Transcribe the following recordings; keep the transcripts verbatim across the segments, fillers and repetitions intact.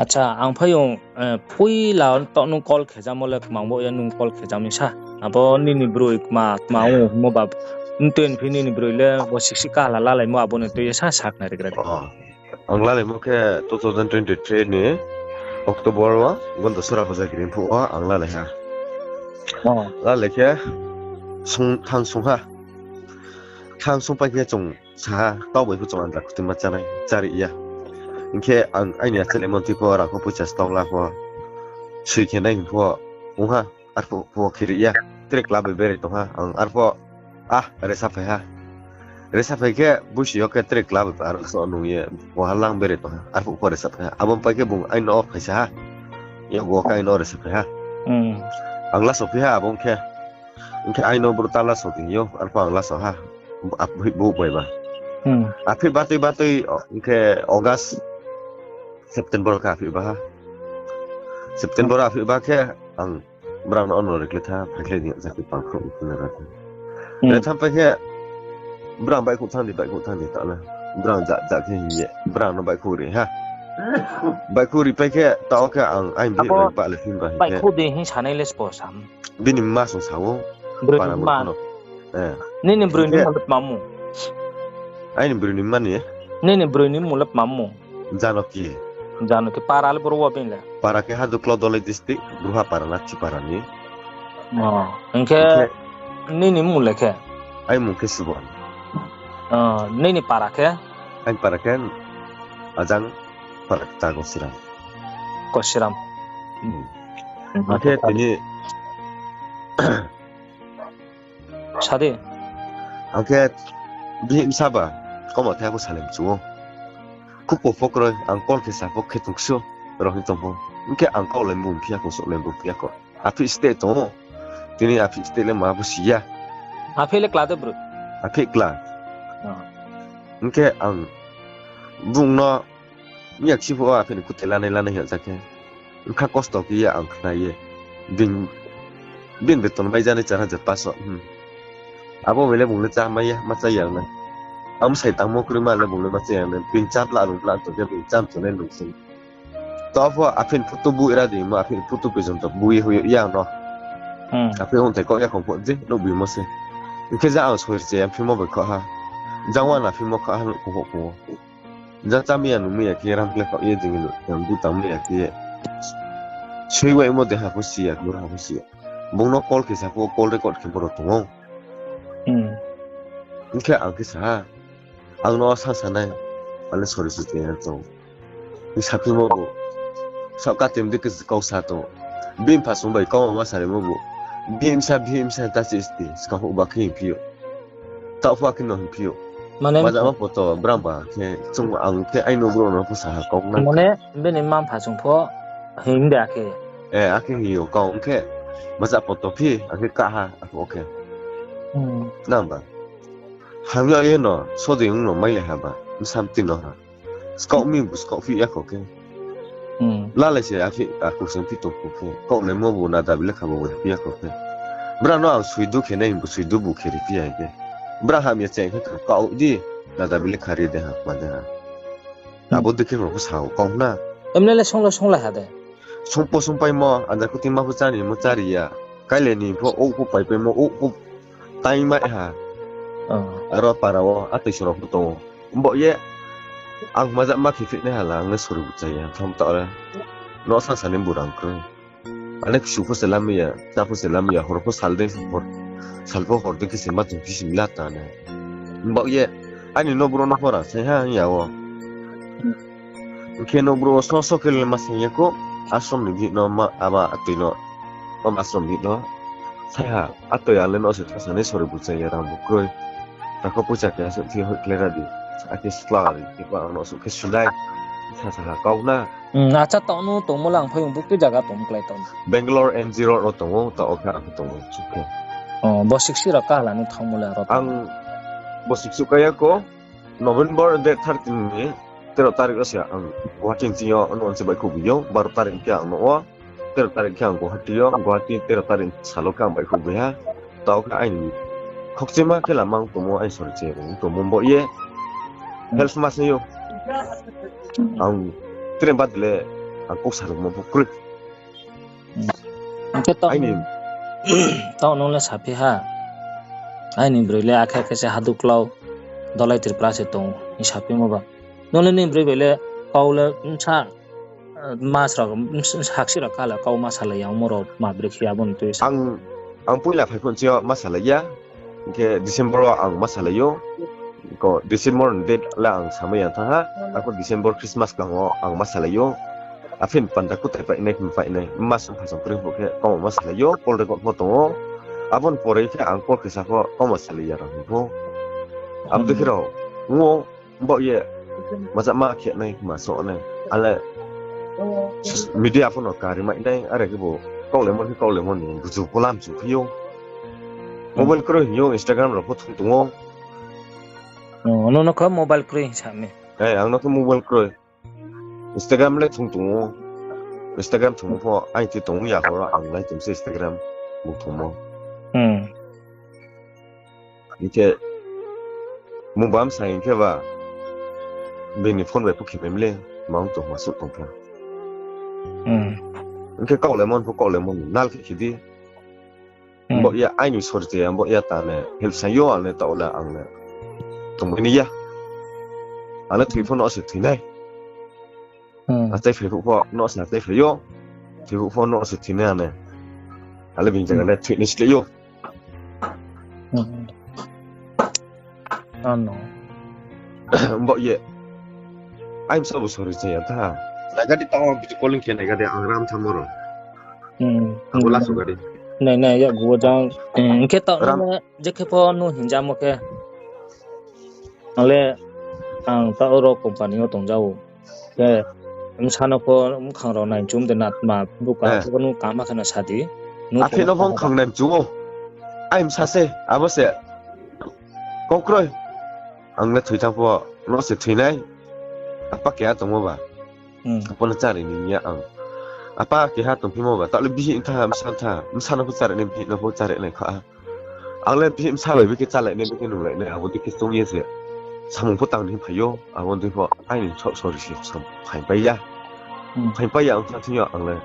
Acha, ang phaiyong, poila taoh nung call khe jamo le kmang bo ya nung call khe jam ni sa. Abo nini broi kma, kma ong hingmo ba, ntui ni phi nini broi le bo siksi kahla lalaimo abo ni tui ye sa sakhnari gra di. Ang lalaimo khe two thousand twenty-three ni October wo, gondo sora hoja giri phuh wo ang lalai ha. Lalai khe, thang sung ha. Thang sung pai khe chung sa ha, kau bai pho chung andra khutima chánai, chári ya. Hing khe ang aini achalaimo tui pho, rang pho, poicha stokla pho, soi khe nai hing pho, ong ha, arphuh pho khe ri ya. Tre kla bai berai tong ha, ang arphuh, ah, resa phai ha. Resa phai khe, busi yo khe tre kla bai aro so nung ye, bo ha lang berai tong ha, arphuh pho resa phai ha. Abo pai khe bung aino phaisa ha. Yakgu wo khe aino resa phai ha. Ang laso phi ha, abo ong khe. Hing khe aino brouh ta laso ting yo, arphuh ang laso ha. Aphih bo bai ba. Aphih batui batui, hing khe August, September khe aphih ba ha. September aphih ba khe ang brang no ono rekle tha, phaikhlai ni jati pangkhrouh ni phuna ra tha. Re tham pai khe brang baihkhouh thanng di, baihkhouh thanng di ta na. Brang ja ja khe hing ye, brang no baihkhouh ri ha. Baihkhouh ri pai khe, taoh khe ang aini bihih bai ba le hing ba hing khe. Baihkhouh di hing sanai le spo sam. Bini mma song sa ou. Broi ni mma. Nini broi ni mmung le tma mmung? Aini broi ni mma ni? Nini broi ni mmung le tma mmung? Janoki. Janoki, para le boro wo bini le? Para khe Haduklao Dolai district, Bruha para, Nathi para ni. Hing khe nini mmung le khe? Aini mmung khe Subon. Nini para khe? Aini para khe ajang para kta Kosiram. Kosiram. Akhe tini Sa di. Ang khe bihih bsa ba, kau ma thai pho salai mchu ou. Khupo pho kroi, ang call khe sa pho khe tong ksu, ro hing tong pho. Hing khe ang kau le bung phi ya kho, souh le bung phi ya kho. Aphih state tong ou. Tini aphih state le ma bo si ya. Aphih le kla de bro? Aphih kla. Hing khe ang bung no miya kchi phuh wo aphih ni kutai lanai lanai hing ya khe. Bkha kosto khe ye ang khna ye. Bini, bini beton mai janai char hajar paso. Abo bai le bung le chá mai ya, ma chá ya nai. Ang bsai tangmo kroima le bung le ma chá ya nai. Bini chá bla rung bla tong khe bini chá mchu nai nung sing. Taoh pho aphih ni photo bu ra di mo, aphih ni photo pejong to bu ye hoih ya no. Aphih ongthai kau ya khong pho je, nuh bimo se. Hing khe ja ang soi rche ya phimo bai kho ha. Jang wana phimo kho ha nuh kho kho. Ja chá mai ya nung mai ya khe ram kle khaoh ye jing no, yang bu tang mai ya khe ye. Soi waimo de ha pho si ya, khe ha pho si ya. Bung no call khe sa pho, call record khe boro tong ou. Hing khe ang khe sa ha, ang no sa sa nai, ang le sorry se tong ya tong. Hing saphimo bo. Saoh katim di khe kau sa tong. Bini pha sung bai kau ma saraimo bo. Bihih bsa, bihih bsa ta se sti, skang houh ba khe hingphi ou. Taoh pho akhe no hingphi ou. Mane majama poto brang ba khe chung ang khe aini brouh no pho sa ha kau na. Mane bini mma mpha chung pho hing de akhe. E, akhe hing ou kau ong khe. Maja poto phi, akhe ka ha, akhe o khe. Nang ba. Hamya ye no, sodei ong no mailai ha ba, bsa mti no ha. Skaoh mi bu skaoh phi ya kho khe. Lalai se aphih, akhe se phi tong kho khe. Kaoh naimo bu nada bile kha bo phi ya kho khe. Brang no ang suidu khe nai, bu suidu bu khe ri phi ya khe. Brang hamya cheng khe kau di, nada bile kha ri de ha, ma de ha. Abo dei khe rao pho sa ou, kau na. Emne le sung le sunglai ha de. Sung pho sungpaimo, andar khutima pho cháni mo chári ya. Kailai ni pho, ouh pho paipaimo, ouh pho taingmai ha. Aro para wo, atoi sorao pho tong ou. Mbaoh ye, ang maja ma khe phinai ha la, ang le sori bu chá ya, tham taoh le. No sa sa ni bu rang kroi. Ane ksu pho se lamai ya, chá pho se lamai ya, hor pho sal dei, hor, sal pho hor dei khe se ma tong phi simi la ta nai. Mbaoh ye, aini nouhbrouh no pho ra sai ha hing ya ou. Hing khe nouhbrouh wo so so khe le ma sai ya kho, ashram ni bihih no ma, aba atoi no, mama ashram bihih no. Sai ha, atoi ang le no se tha sa ni sori bu chá ya rang bu kroi. Takho poicha khe asuh khe hoih khlai ra di. Akhe sla ri khe ba ang no asuh khe sunai. Sa sa ha kau na. Acha, taoh no tongmo le ang phaiyong buktui zaga tong klái tong. Bangalore M G Road ro tong ou, taoh khe ang tong ou, chukhe. O, bosik si rao kahala ni thanngmo le aro tong. Ang bosik su kaya kho, November date thirteen ni tero tarik ro se ang Guwahati ni yo, ano se baihkhouh bi ou, baro tarik khe ang no o, tero tarik khe ang Guwahati yo, Guwahati tero tarik salo khe ang baihkhouh bi ha. Taoh khe aini khokchima khe lama ong tongmo, aini sori che ong tongmo bo ye. Help ma se ou. Ang tre bad le ang kau sa rungmo pho kroi. Hing khe taoh, aini, taoh nung le saphi ha, aini broi le akhe akhe se haduklau Dolai Tripura se tong hing saphimo ba. Nung le nini broi bai le kau le bsa, eh, mas rao, bsa, saksi rao kha le kau ma salai ya ongmo rao ma brekhe abo ni tui sa. Ang, ang poila phai phuh chi yo ma salai ya. Hing khe December wo ang ma salai ou. Ko December ni date le ang samai ya thanng ha. Arphuh December Christmas kang wo ang ma salai ou. Aphin panda kutai painai, khe painai. Mas ong phasong kroi phuh khe kau ma salai ou. Call record pho tong ou. Abo ni pore khe ang call khe sa pho kau ma salai ya rao hing pho. Abo dei khe rao, ngo, bo ye, majakma khe nai, ma so nai. Ale, media pho no kari mai nai, are khe bo, kaulaimo khe kaulaimo ni, buju kolam chu phi ou. Mobile kroi hing ou, Instagram rao pho thung tong ou. Oh, no, no kha mobile kroi sa mi. Eh, ang no khe mobile kroi. Instagram le thung tong ou. Instagram thungmo pho, aini thing tong ya horo, ang lai tong se Instagram, bo thungmo. Hmm. Hing khe, mung bam sa hing khe ba, bini phone bai pho khe mem le, mang tong ma suh tong khe. Hmm. Hing khe kaulaimo pho kaulaimo, nal khe khe di. Hmm. Bo ya aini sori te, bo ya ta ne, help sa yo, ang le taoh le, ang le. Tongmai ni ya. Ang le thoi pho no se thoi nai. Hmm. Achai phai phuh pho no se achai phai ou. Thoi phuh pho no se thoi nai ang le. Ale bini jaga le thoi nai sle ou. Hmm. Ano. Bo ye. Ai bsa bo sori chaya tha. Nai gadi tao video calling khe nai gadi ang ram tha moro. Hmm. Abo laso gadi. Nai, nai, ya guo jang. Hmm, hing khe tao ram. Nung je khe pho nung hingjamo khe. Ale, ang tao oro company wo tong jao. Khe, bsa no pho bkhang rao nai chum de na tma buka pho nung kama khe no sa di. Nung aphi no pho bkhang nai chum ou. Ai bsa se, abo se. Kau kroi. Ang le thoi thanng pho, no se thoi nai. Apa keha tongmo ba. Hmm. Apa no chári ni ya ang. Apa keha tongphimo ba, taoh le bihih tha, bsa tha, bsa no pho chári nai, bihih no pho chári nai kha. Ang le bihih bsa bai bikhe chálai nai, bikhe nunglai nai, abo dei khe choung ye se. Samung pho tang ni phai ou, abo dei pho aini saoh sori se sam phai pai ya. Hmm. Phai pai ya, ang tha thing yo ang le.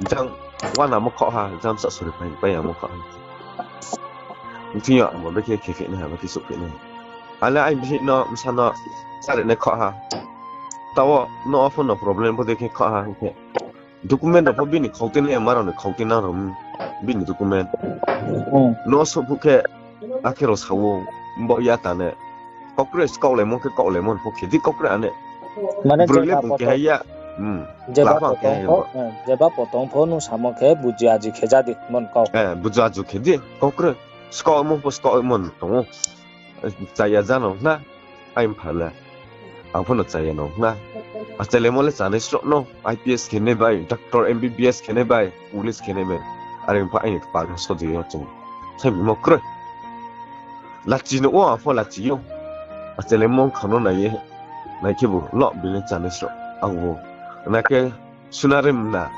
Jang wanamo khaoh ha, jang bsa sori phai pai ya mo khaoh ha. Thing yo ang bo bikhe khe khe nai ha, bikhe souh khe nai. Ang le ai bihih no, bsa no, chári nai khaoh ha. Tao no phone no problem bo dei khe khaoh ha, hing khe. Document rao pho bini khaukti nai, ma rao ni khaukti nang rao, bini document. Hmm. No souh phuh khe, akhe rao sa ou, bo ya ta ne. Kaukre skaulaimo khe kaulaimo pho khe di kaukre ane. Mane broi le bung keha ya. Hmm. Jeba potong pho, eh, jeba potong pho nung samo khe buji aji khe ja di, mon kau. Eh, buji aji khe di, kaukre. Skaomo pho skaomo tong ou. Chaya jano hna, ai mpha le. Ang pho no chaya no hna. Achailaimo le chanai sroh no, I P S khe nai bai, doctor, M B B S khe nai bai, police khe nai bai. Are mpha aini kpal no sodi yo chung. Sai bimo kroi. Lachi no o, ang pho lachi ou. Achailaimo khang no nai ye. Nai khe bo, lo bini chanai sroh. Ang bo. Nai khe, sunare mna.